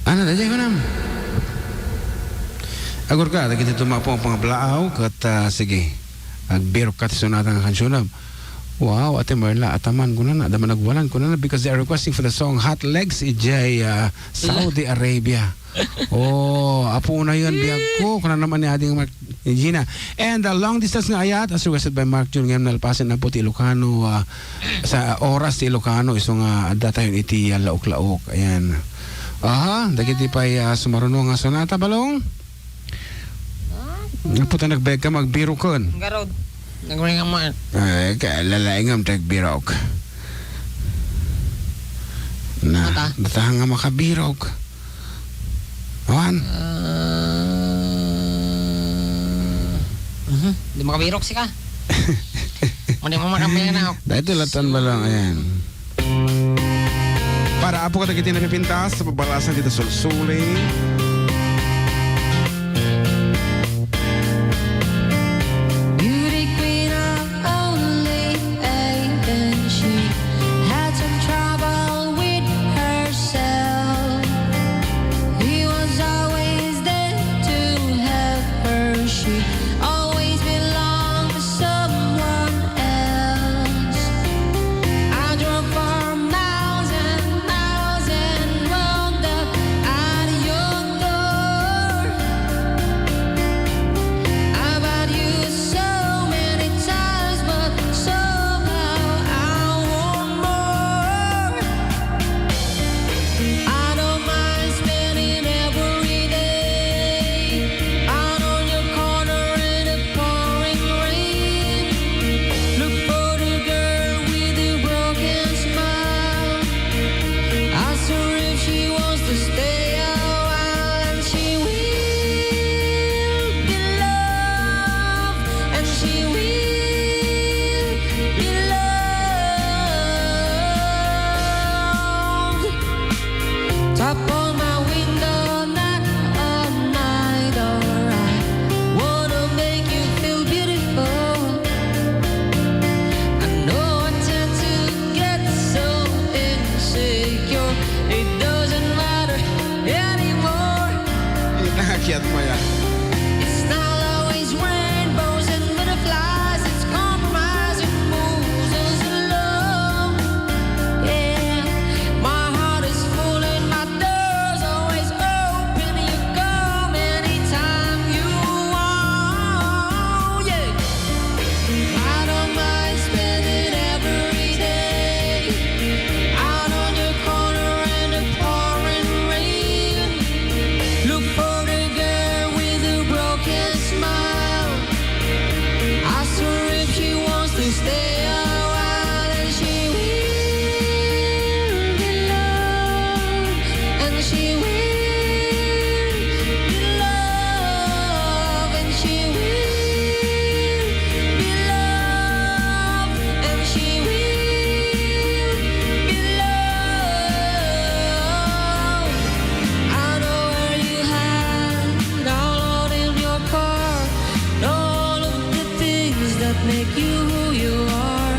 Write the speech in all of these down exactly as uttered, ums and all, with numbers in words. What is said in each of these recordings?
Ano, daydiay kunam? Agurka, dagiti dumapo a pangablaaw, ket, ah, sige. Agbirok ka ti sonata nga kansionam. Wow, Ate Merla, ataman kunana, adda managwalan kunana, because they are requesting for the song Hot Legs, idiay, ah, Saudi Arabia. Oh, apo na yun, biag ko. Kunana naman ni Ading Mark Gina. And, ah, long distance nga ayat, as requested by Mark Jun, ngayon nalpasen na po ti Ilocano, ah, sa oras ti Ilocano, iso nga adda tayo iti, ah, laok-laok. Ayan. Aha, dagiti pay, ah, sumaruno nga sonata, Balong? Apo ta nagbayag ka, magbiroken. Garod. Nagmalingaman. Ay, ka, lalaingam ta agbirok. Na, Mata. Data nga makabirok. Awan. Ah, mhm. Di makabirok sika. Muna mo makamaya na ako. Dahil tulatan mo lang, ayan. Para apo kadagiti napipintas sa pabalasan dita sulsuli. Beauty queen of only eight, and she had some trouble with herself. He was always there to help her. She always belonged to someone else. I drove for miles and miles and wound up at your door. I've had you so many times, but somehow I want more. I don't mind spending every day out on your corner in the pouring rain. Look for the girl with the broken smile. Ask her if she wants to stay a while, and she will be loved, and she will be loved. Tap on my window, knock on my door. I wanna make you feel beautiful. I know I tend to get so insecure. It doesn't matter anymore. Ito nga kiyat mo yan. It's not always rainbows and butterflies. It's compromise and moves us along. Yeah, my heart is full and my door's always open. You come anytime you want. Yeah, I don't mind spending every day out on your corner in the pouring rain. Look for the girl with a broken smile. Ask her if she wants to stay a while, and she will be loved, and she will be loved, and she will be loved, and she will be loved. I know where you hide, download in your car, all of the things that make you who you are.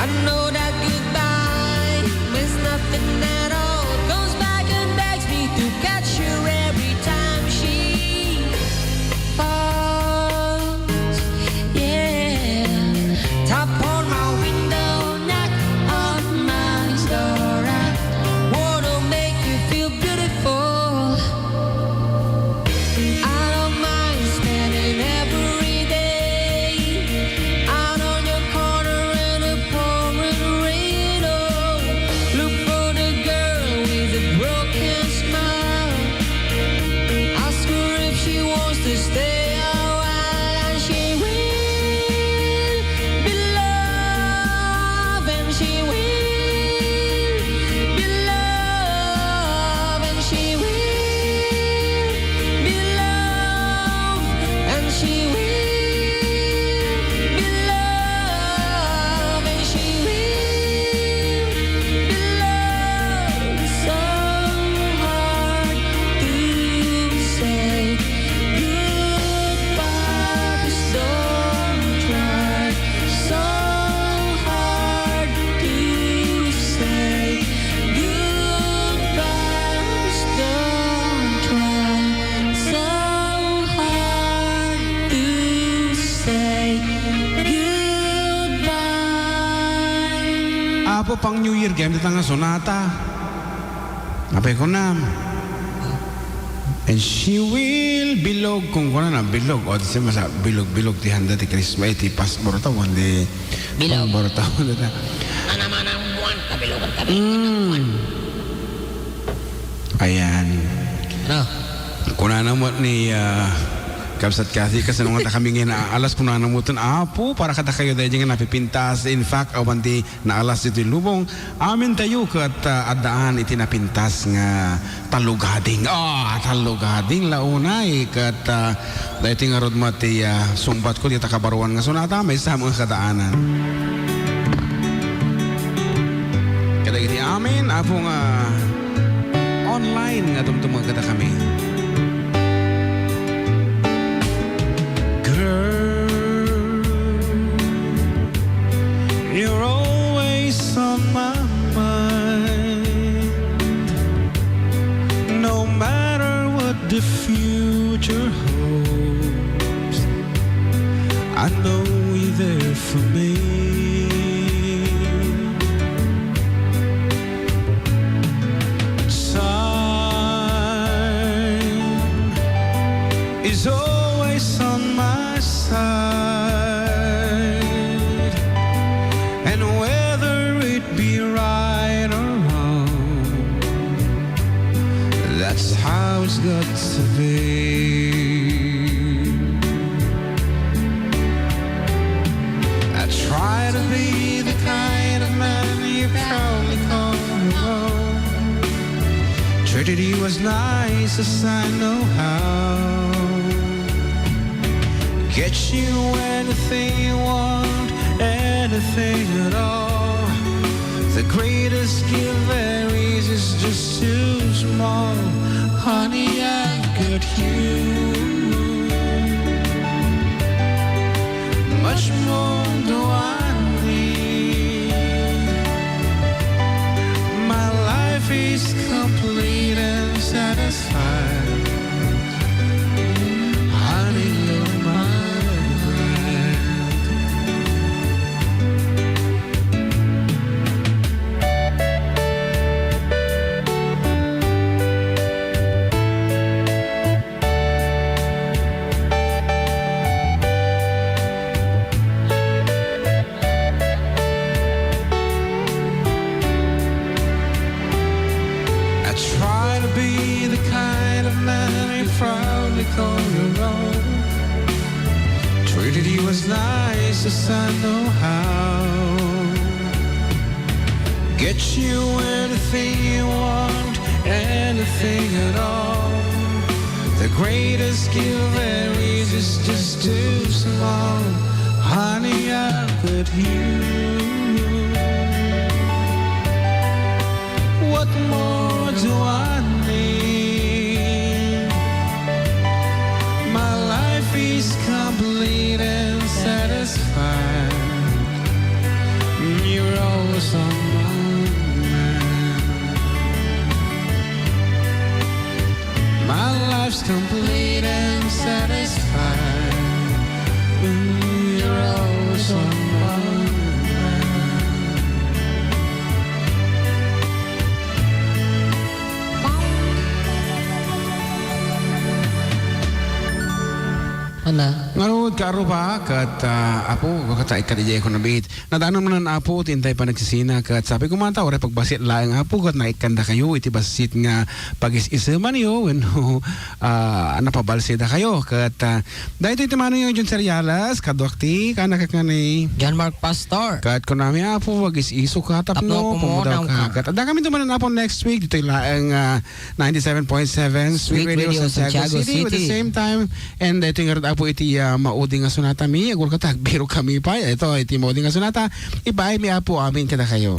I know that goodbye means nothing at all. Comes back and begs me to catch her every time she falls. Yeah, tap on my window, knock on my door. I wanna make you feel beautiful. I don't mind spending every day out on your corner in the pouring rain. Apo, pang New Year game, dita nga sonata. Apay kunam. And she will bilog, kung kunana, bilog. O, di siya masa-, bilog, bilog, ti handa, ti Christmas, eh, ti Pasbortaw, di Bilog. Pasbortaw, dita. Nanamanamuan, kabilogan, kabilogan. Mm. Ayan. Ano? Kunana met ni, ah, Kabsat Kathy, kasano nga ta kami nga naalas, kunana met, Apo, para kadakayo daydi nga napipintas. In fact, awan ti naalas ditoy lubong. Amintayo ket, ah, addaan iti napintas nga tallogading. Ah, tallogading la unay ket, ah, daytoy ngarud met ti, ah, sungbatko dita kabaruan nga sonata, maysa met nga kaddaanan. Kadagiti amin, Apo, nga online nga tumtuma kadakami. Girl, you're always on my mind. No matter what the future holds, I know you're there for me. Time is always on my side, and whether it be right or wrong, that's how it's got to be. I try to be the kind of man you proudly call your own. Treated you as nice as I know how. Get you anything you want, anything at all. The greatest gift there is is just too small. Honey, I've got you. Much more do I need. My life is complete and satisfied. Honey, you're my bride. I try to be the kind of man you proudly call your own. Treated you as nice as I know how. Get you anything you want, anything at all. The greatest gift there is is just too small. Honey, I've got you. What more do I need? My life is complete and satisfied. You're always on my mind. My life's complete and satisfied. You're always on my mind. Ana. Ngarud, kaarruba, ket, ah, Apo, kata ikkat idiay ko nabit. Nadanon manen, Apo, ti intay panagsisina, ket sabi ko man ta, uray pagbassit laeng, Apo, ket naikkandakayo iti bassit nga pagis-isemanyo, wenno, ah, napabalsidakayo. Ket, ah, daytoy ti manong John Serialas, kaduak ti, kanak nga ni John Mark Pastor. Ket kunami, Apo, agis-iso ka, tapno, tapno pumudawka. Pumudawka. Ket adda kami dumanan, Apo, next week, ditoy laeng, ah, ninety-seven point seven Sweet Radio, Santiago City. With the same time, and ito nga rod, Apo, iti, ah, maudi nga sonata mi, agurka ta, agbiro kami pa. Ito, iti maudi nga sonata, ipaay mi, Apo, amin kadakayo.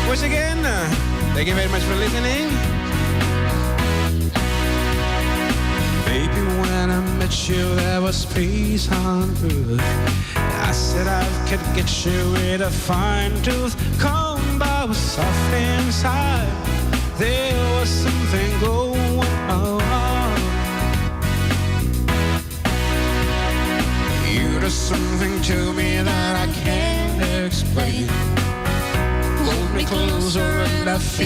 Once again, uh, thank you very much for listening. Baby, when I met you, there was peace on earth. I said I could get you with a fine tooth comb, but was soft inside. There was something going on. You just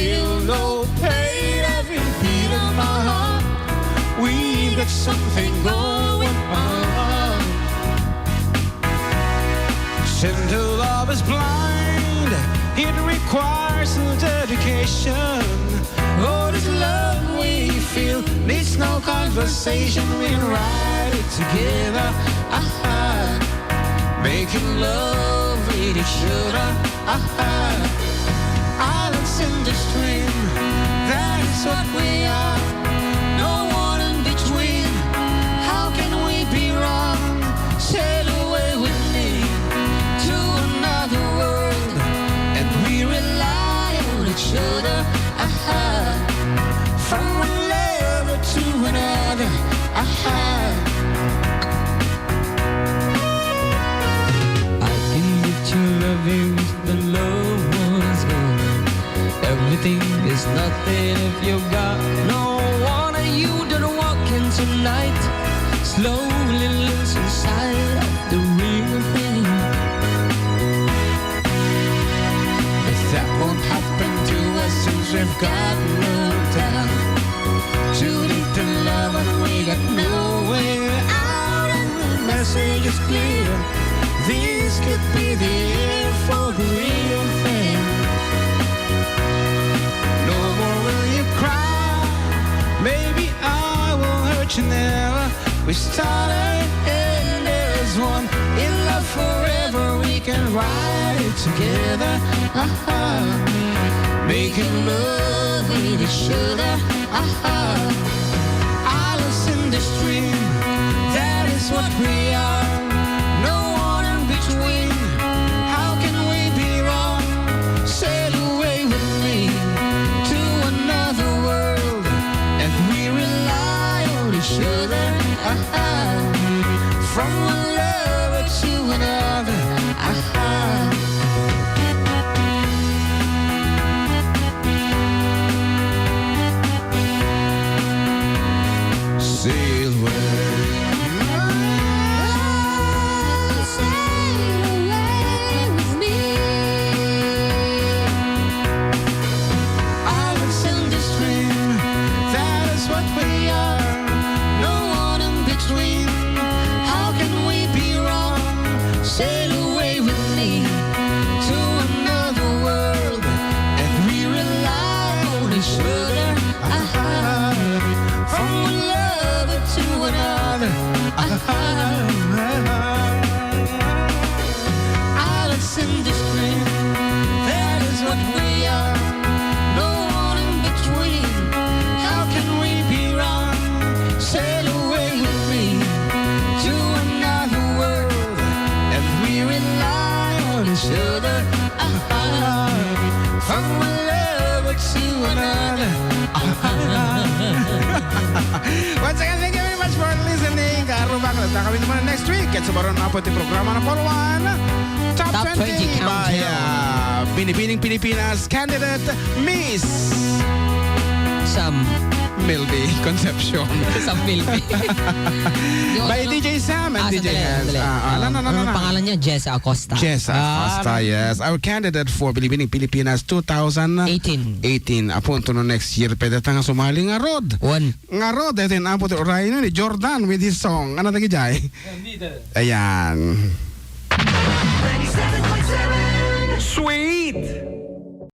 feel no pain, every beat of my heart. We've got something going on. Tender love is blind, it requires no dedication. Oh, this love we feel needs no conversation. We ride it together, aha. Making love with each other, aha. Islands in the stream, that is what we are. No one in between. How can we be wrong? Sail away with me to another world, and we rely on each other, aha. From one lover to another, aha. I can get you loving the love was gone. Everything is nothing if you got no one. You don't walk in tonight, slowly losing sight of the real thing. But that won't happen to us since we've got no time. Too deep in love and we got no way out, and the message is clear. This could be the year for the real thing. No more will you cry. Maybe I will hurt you never. We started and there's one in love forever. We can ride it together. Aha. Making love with each other. Aha. Islands in the stream, that is what we are. No one in between. How can we be wrong? Sail away with me to another world, and we rely on each other. Aha. From one lover to another. Aha. Sail away. Sail away with me. Islands in the stream, that is what we are. No one in between. How can we be wrong? Sail away with me to another world, and we rely on each other. Aha. From one lover to another. Aha. Islands in the stream, that is what we are. No one in between. How can we be wrong? Sail away with me to another world, and we rely on each other. Aha. From one lover to another. Aha. Once again, thank you very much for listening. Karubak, kita kami naman next week. Ket sumaron na po ti programa na Paul Juan. Top Top twenty twenty by, countdown. Uh, Binibining Pilipinas candidate, Miss Sam. Milby Concepcion. Sam Milby. Yung By ano? D J Sam and Ah, D J sandali, Hans. sandali. Ah, ah, no, no, no, no, Ano no. pangalan niya? Jess Acosta. Jess Ah, Acosta, yes. Our candidate for Binibining Pilipinas two thousand eighteen. Eighteen. Apo, unto no next year, pwede ta nga sumali nga rod. One. Nga rod, iti apo ti urayno ni Jordan with his song. Ano tagi jay? Ayan. Sweet!